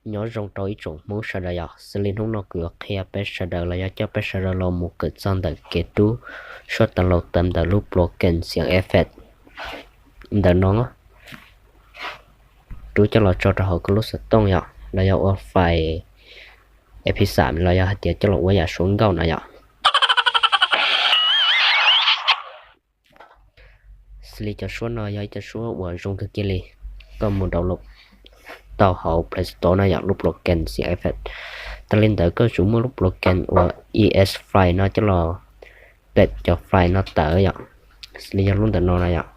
Nyob zoo rau ib tsoom Hmoob sawv daws yom, xws li hnub no kuv yuav qhia peb sawv daws los yog coj peb sawv daws los mus kawm txog ntawm kev rub suab download tawm ntawm lub program Xiam Effect ntawm no, rub coj los tso rau hauv koj lub xov tooj yom, los yog ua file M P three los yog hais tias coj los ua yam suab nkauj no yom. Xws li cov suab no yog ib cov suab uas zoo kawg kiag li, koj mus download tau hauv Play Store no yom, lub program Xiam Effect. Tas li ntawd koj yuav tsum muaj lub program uas E S File no coj los pem cov file no tawm yom, xws li yog lub ntawm no no yom.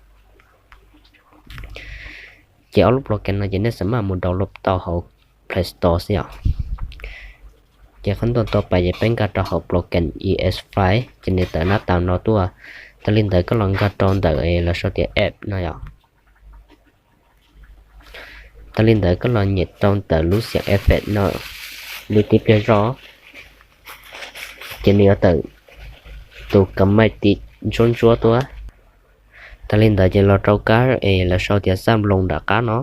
Ces ob lub program no ces nej xav maj mus download tau hauv Play Store xwb yom. Ces qhov ntawd tau pais ces peb nkag rau hauv program E S File ces nws tawm nab tas no tuaj. Tas li ntawd koj los nkag rau ntawm lawv sau tias app no yom. Tas li ntawd koj los nyem rau ntawm lub Xiam Effect no li tib pliag zog, ces nws yuav tawm tus ka maij tim ntsuab ntsuab tuaj. Tas li ntawd ces los rau kab es lawv sau tias xaj nploos nram qab no.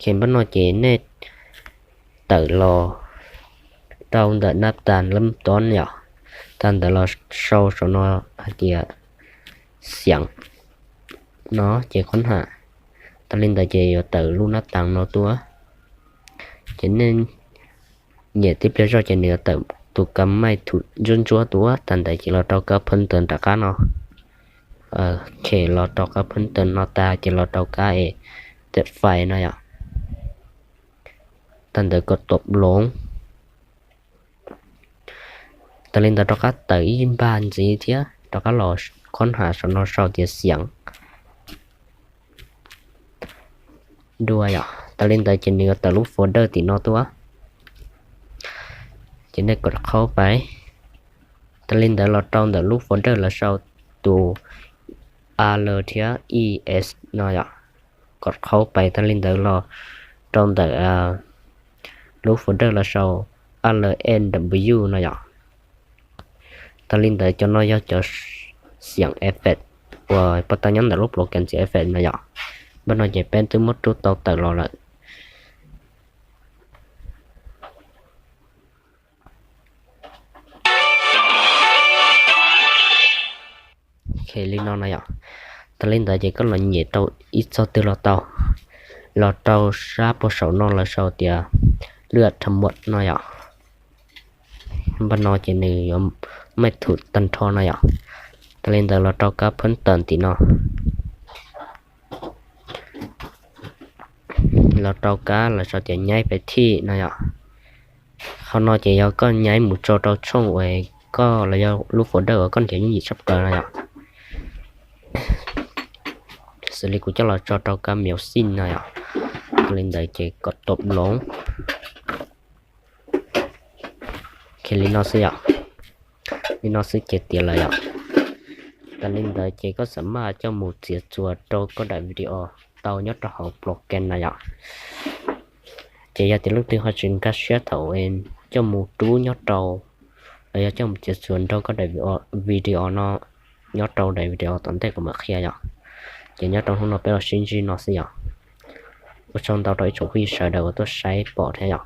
Ces npaj no ces nej tawm los rau ntawm nab tas lab tob yom, tas ntawd los sau saum no hais tias Xiam no ces qhov ham. Tas li ntawd ces yuav tawm lub nab tas no tuaj. Ces nej nyem tib pliag zog ces nws yuav tawm tus ka maij thum ntsuab ntsuab tuaj. Tas ntawd ces los rau kab phab ntawv nram qab no. Khe los rau kab phab ntawv no tas ces los rau kab es tawm file no yom. Tas ntawd kom tom loov. Tas li ntawd rov qab tawm ib npag ntxiv thiab rov qab los khob has saum no sau tias Xiam dua yom. Tas li ntawd ces nws yuav tawm lub folder tim no tuaj. Ces nej kom qhaub pais. Tas li ntawd los rau ntawm lub folder lawv sau tus A L thiab E S no yom. Kom qhaub pais tas li ntawd los rau ntawm lub folder lawv sau A L N W no yom. Tas li ntawd cov no yog cov Xiam Effect uas pab tau nyob ntawm lub program Xiam Effect no yom. Npaj no ces peb twb muab rub tau tawm los lawm. Li no no yom. Tas li ntawd ces koj los nyem rau ib txog twg los tau. Los rau sab puag saum no lawv sau tias lwaj tham muam no yom. Npaj no ces nws yuav maij thum tag nrho no yom. Tas li ntawd los rau kab phab ntawv tim no. Los rau kab lawv sau tias nyaib pes thij no yom. Qhov no ces yog koj nyaib mus tso rau tshooj uas koj los yog lub folder uas koj nrhiav yooj yim tshaj plaws no yom. Xws li kuv coj los tso rau kab miav xij no yom. Li ntawd ces kom tom loov. Li no xwb yom. Li no xwb ces tiav lawm yom. Tas li ntawd ces koj xav maj coj mus txiav txuas rau koj daim video tau nyob rau hauv program no yom. Ces yog tias leej twg ho tsis nkag siab thaum coj mus rub nyob rau los yog coj mus txiav txuas nrog koj daim video no, nyob rau daim video tom ntej kuv mam qhia yom. Ces nyob rau hnub no peb los sib ntsib no xwb yom. Ua tsaug ntau rau ib tsoom phooj ywg sawv daws uas tuaj saib pom thiab yom.